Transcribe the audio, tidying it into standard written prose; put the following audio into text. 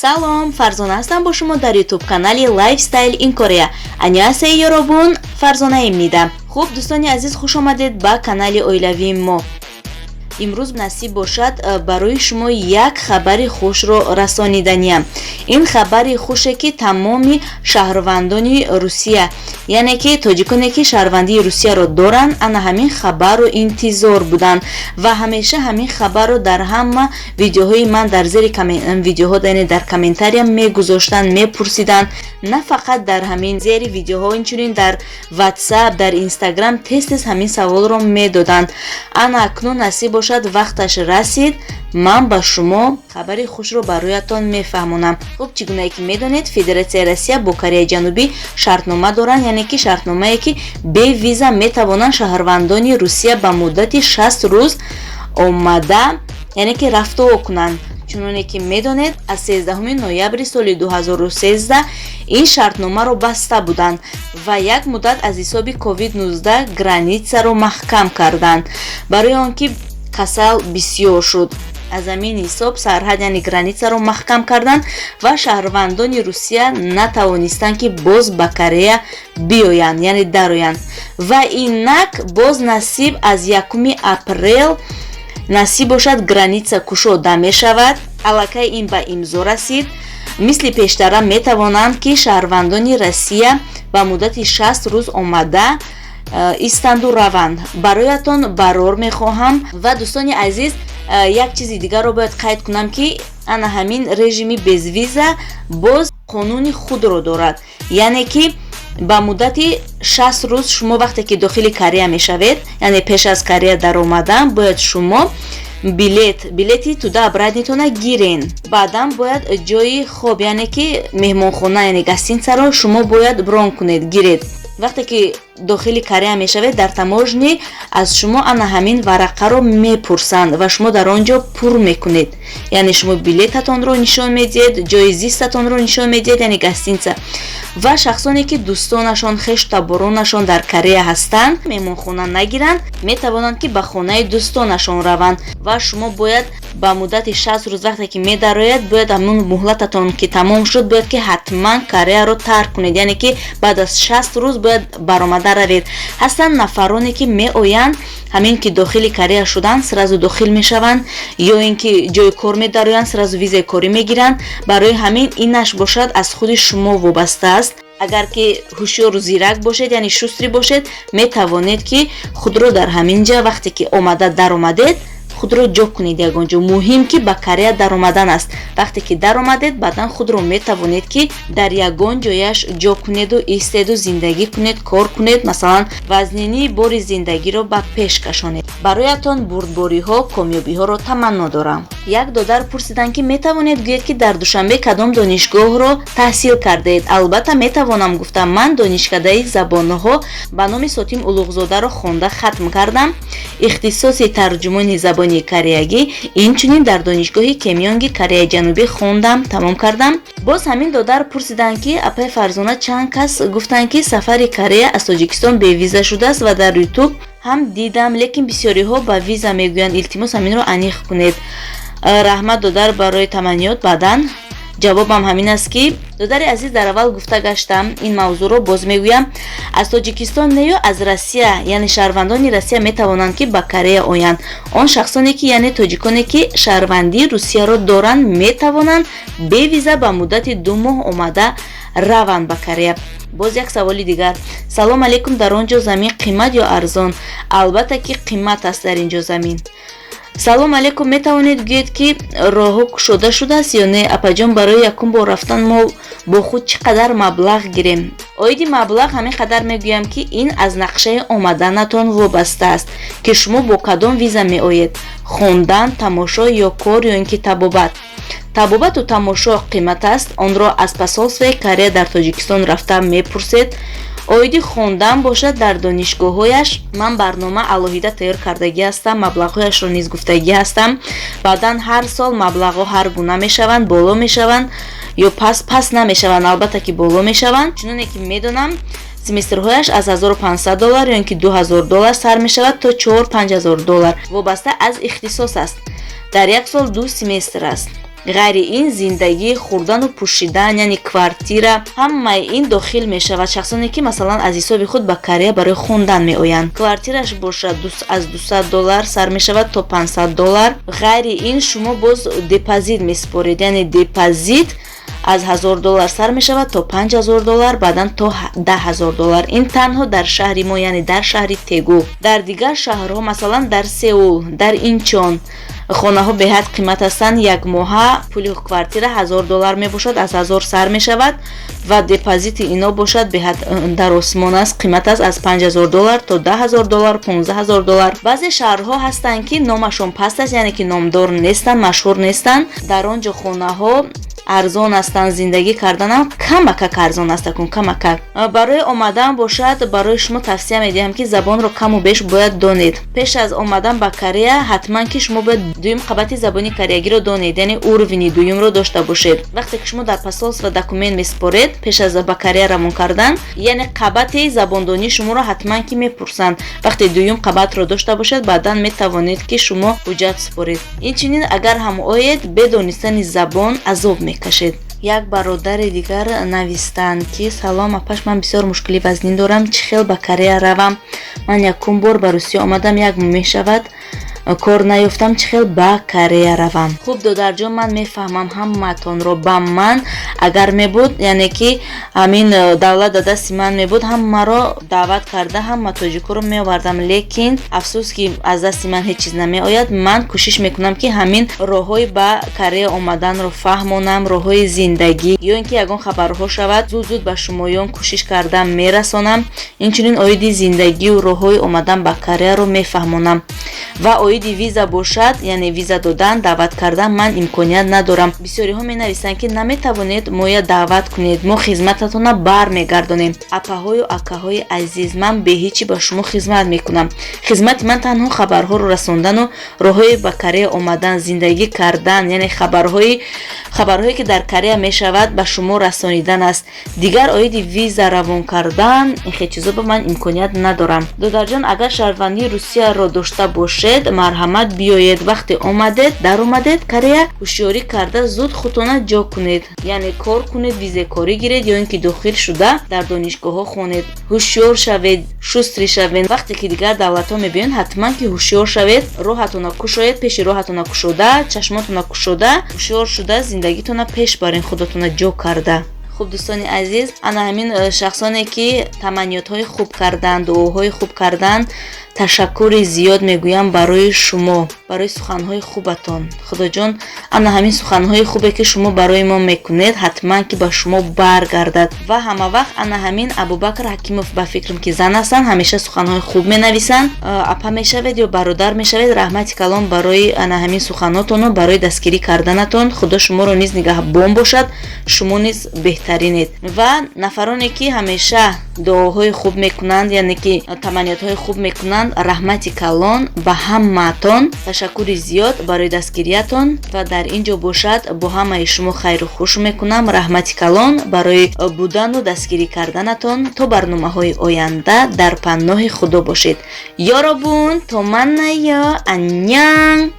Салом, Фарзона ҳастам бо шумо дар ютуб канали Lifestyle in Korea. Анёасеё ёробун, Фарзонаимнида. Хуб, дӯстони азиз, хуш омадед ба канали оилавии мо. Имрӯз насиб бошад, барои шумо як хабари хушро расониданиям. Ин хабари хуше, ки тамоми шаҳрвандони Русия, яъне ки тоҷиконе, ки шаҳрвандии Русияро доранд, ана ҳамин хабарро интизор буданд ва ҳамеша ҳамин хабарро дар ҳама видеоҳои ман, дар зери видеоҳо, яъне дар комментария мегузоштанд, мепурсиданд. На фақат дар ҳамин зери видеоҳо, инчунин дар Ватсап, дар Инстаграм тез тез ҳамин саволро медоданд. Ана акнун насиб бошад, вақташ расид, ман ба шумо хабари хушро бароятон мефаҳмонам. Хуб, чӣ гунае ки медонед, Федератсияи Россия бо Кореяи Ҷанубӣ шартнома доранд, яъне ки шартномае, ки бе виза метавонанд шаҳрвандони Русия ба муддати 60 рӯз омада, яъне ки рафтуо кунанд. Чуноне ки медонед, аз 13 ноябри соли 2013 ин шартномаро баста буданд ва як муддат аз ҳисоби COVID-19 границаро маҳкам карданд, барои он ки касал бисёр шуд. Аз ҳамин ҳисоб сарҳад, яъне границаро маҳкам карданд ва шаҳрвандони Русия натавонистанд, ки боз ба Корея биёянд, яъне дароянд. Ва инак боз насиб, аз 1 апрел насиб бошад, граница кушода мешавад. Аллакай ин ба имзо расид. Мисли пештара метавонанд, ки шаҳрвандони Россия ба муддати 60 рӯз омада истанду раванд. Бароятон барор мехоҳам. Ва, дӯстони азиз, як чизи дигарро бояд қайд кунам, ки ана ҳамин режими безвиза боз қонуни худро дорад, яъне ки ба муддати 60 рӯз шумо вақте ки дохили Корея мешавед, яъне пеш аз Корея даромадан бояд шумо билети туда обратныйтона гирен. Баъдан бояд ҷои хоб, яъне ки меҳмонхона, яъне гостиницаро шумо бояд бронь кунед, гиред. Вақте ки дохили Корея мешавед, дар таможня аз шумо ана ҳамин варақаро мепурсанд ва шумо дар он ҷо пур мекунед, яъне шумо билетатонро нишон медиҳед, ҷои зистатонро нишон медиҳед, яъне гостиница. Ва шахсоне, ки дӯстонашон, хешу таборонашон дар Корея ҳастанд, меҳмонхона нагиранд, метавонанд, ки ба хонаи дӯстонашон раванд. Ва шумо бояд ба муддати 60 рӯз, вақте ки медарояд, бояд ҳамун муҳлататон ки тамом шуд, бояд ки ҳатман Кореяро тарк кунед, яъне ки баъд аз 60 рӯз бояд баромада равед. Ҳастанд нафароне, ки меоянд, ҳамин ки дохили Корея шуданд, сразу дохил мешаванд, ё ин ки ҷои кор медароянд, сразу визаи корӣ мегиранд. Барои ҳамин инаш бошад, аз худи шумо вобаста аст. Агар ки ҳушёру зирак бошед, яъне шустрый бошед, метавонед, ки худро дар ҳамин ҷа, вақте ки омада даромадед, худро ҷо кунед ягон ҷо. Муҳим, ки ба Корея даромадан аст. Вақте ки даромадед, баъдан худро метавонед, ки дар ягон ҷояш ҷо кунеду истеду зиндагӣ кунед, кор кунед, масалан, вазнинии бори зиндагиро ба пеш кашонед. Бароятон бурдбориҳо, комёбиҳоро таманно дорам. Як додар пурсиданд, ки метавонед гӯед, ки дар Душанбе кадом донишгоҳро таҳсил кардаед? Албатта метавонам гуфтам. Ман донишкадаи забонҳо ба номи Сотим Улуғзодаро хонда хатм кардам, ихтисоси тарҷумони забони кореягӣ. Инчунин дар донишгоҳи Кемёнги Кореяи Ҷанубӣ хондам, тамом кардам. Боз ҳамин додар пурсиданд, ки апаи Фарзона, чанд кас гуфтанд, ки сафари Корея аз Тоҷикистон бевиза шудааст ва дар Ютуб ҳам дидам, лекин бисёриҳо ба виза мегӯянд. Илтимос, ҳаминро аниқ кунед. Раҳмат, додар, барои таманниёт. Баъдан ҷавобам ҳамин аст, ки, додари азиз, дар аввал гуфта гаштам ин мавзӯъро, боз мегӯям: аз Тоҷикистон не ё аз Россия, яъне шаҳрвандони Россия метавонанд, ки ба Корея оянд. Он шахсоне ки, яъне тоҷиконе, ки шаҳрвандии Русияро доранд, метавонанд бевиза ба муддати 2 моҳ омада раванд ба Корея. Боз як саволи дигар: «Салом алейкум, дар он ҷо замин қимат ё арзон?» Албатта ки қимат аст дар ин ҷо замин. «Салом алейкум, метавонед гӯед, ки роҳҳо кушода шудааст ё не? Апаҷон, барои якум бор рафтан мо бо худ чӣ қадар маблағ гирем?» Оиди маблағ ҳамин қадар мегӯям, ки ин аз нақшаи омаданатон вобаста аст, ки шумо бо кадом виза меоед: хондан, тамошо ё кор, ё ин ки табобат. Табобату тамошо қимат аст, онро аз посольствои Корея дар Тоҷикистон рафта мепурсед. Оиди хондан бошад, дар донишгоҳҳояш ман барнома алоҳида тайёр кардагӣ ҳастам, маблағҳояшро низ гуфтагӣ ҳастам. Баъдан ҳар сол маблағҳо ҳар гуна мешаванд, боло мешаванд ё пас, пас намешаванд, албатта ки боло мешаванд. Чуноне ки медонам, семестрҳояш аз 1500 доллар ё ин ки 2000 доллар сар мешавад то 4-5 ҳазор доллар, вобаста аз ихтисос аст. Дар як сол ду семестр аст. Ғайри ин зиндагӣ, хӯрдану пӯшидан, яъне квартира, ҳамаи ин дохил мешавад. Шахсоне ки, масалан, аз ҳисоби худ ба Корея барои хондан меоянд, квартираш бошад, аз 200 доллар сар мешавад то 500 доллар. Ғайри ин шумо боз депозит месупоред, яъне депозит аз 1000 доллар сар мешавад то 5000 доллар, баъдан то 10 000 доллар. Ин танҳо дар шаҳри мо, яъне дар шаҳри Тегу. Дар дигар шаҳрҳо, масалан, дар Сеул, дар Инчон, хонаҳо беҳад қимат ҳастанд. Якмоҳа пули квартира 1000 доллар мебошад, аз 1000 сар мешавад ва депозити ино бошад, беҳад дар осмон аст, қимат аст, аз 5000 доллар то 10 000 доллар, 15 000 доллар. Баъзе шаҳрҳо ҳастанд, ки номашон паст аст, яъне ки номдор нестанд, машҳур нестанд. Дар он ҷо хонаҳо арзон ҳастанд, зиндагӣ карданам камакак арзон аст. Акун камакак барои омадан бошад, барои шумо тавсия медиҳам, ки забонро каму беш бояд донед. Пеш аз омадан ба Корея ҳатман ки шумо бояд дуюм қабати забони кореягиро донед, яъне уровни дуюмро дошта бошед. Вақте ки шумо дар посольство документ месупоред пеш аз ба Корея равон кардан, яъне қабати забондонии шуморо ҳатман ки мепурсанд. Вақте дуюм қабатро дошта бошед, баъдан метавонед, ки шумо ҳуҷҷат супоред. Инчунин, агар ҳам оед, бе донистани забон азоб мекашед. Як бародари дигар навистанд, ки: «Салом, апаш, ман бисёр мушкили вазнин дорам, чӣ хел ба Корея равам? Ман якум бор ба Русия омадам, як моҳ мешавад, кор наёфтам, чӣ хел ба Корея равам?» Хуб, додарҷон, ман мефаҳмам ҳамаатонро. Ба ман агар мебуд, яъне ки ҳамин давлат да дасти ман мебуд, ҳамаро даъват карда, ҳама тоҷикоро меовардам, лекин афсӯс, ки аз дасти ман ҳеҷ чиз намеояд. Ман кӯшиш мекунам, ки ҳамин роҳҳои ба Корея омаданро фаҳмонам, роҳҳои зиндагӣ, ё ин ки ягон хабарҳо шавад, зуд зуд ба шумоён кӯшиш карда мерасонам. Инчунин оиди зиндагию роҳҳои омадан ба Кореяро мефаҳмонам. Ва оиди виза бошад, яъне виза додан, даъват кардан, ман имконият надорам. Бисёриҳо менависанд, ки наметавонед моя даъват кунед, мо хизмататонро бармегардонем. Апаҳою акаҳои азиз, ман беҳичи ба шумо хизмат мекунам. Хизмати ман танҳо хабарҳоро расондану роҳҳои ба Корея омадан, зиндагӣ кардан, яъне хабарҳое ки дар Корея мешавад, ба шумо расонидан аст. Дигар оиди виза равон кардан, ин хел чизо ба ман имконият надорам. Додарҷон, агар шаҳрвандии Русияро дошта бошед, марҳамат, биёед. Вақте омадед, даромадед Корея, ҳушёрӣ карда, зуд худтона ҷо кунед, яъне кор кунед, визаи корӣ гиред ё ин ки дохил шуда дар донишгоҳҳо хонед. Ҳушёр шавед, шустрый шавед. Вақте ки дигар давлатҳо мебиёнд, ҳатман ки ҳушёр шавед, роҳатона кушоед, пеши роҳатона кушода, чашмотона кушода, ҳушёр шуда, зиндагитона пеш барен, худотона ҷо карда. Хуб, дӯстони азиз, ана ҳамин шахсоне ки таманниётҳои хуб карданд, дуоҳои хуб карданд, ташаккури зиёд мегӯям барои шумо, барои суханҳои хубатон. Худоҷон, ана ҳамин суханҳои хубе ки шумо барои мо мекунед, ҳатман ки ба шумо баргардад. Ва ҳамавақт ана ҳамин Абубакр Ҳакимов, ба фикрам, ки зан ҳастанд, ҳамеша суханҳои хуб менависанд. Апа мешавед ё бародар мешавед, раҳмати калон барои ана ҳамин суханотону барои дастгирӣ карданатон. Худо шуморо низ нигаҳбон бошад, шумо низ беҳтаринед. Ва нафароне ки ҳамеша дуоҳои хуб мекунанд, яъне ки таманниётҳои хуб мекунанд, раҳмати калон ба ҳамаатон, ташаккури зиёд барои дастгириятон. Ва дар ин ҷо бошад, бо ҳамаи шумо хайру хуш мекунам. Раҳмати калон барои будану дастгирӣ карданатон. То барномаҳои оянда дар паноҳи Худо бошед. Ёробун, то 만나요. 안녕.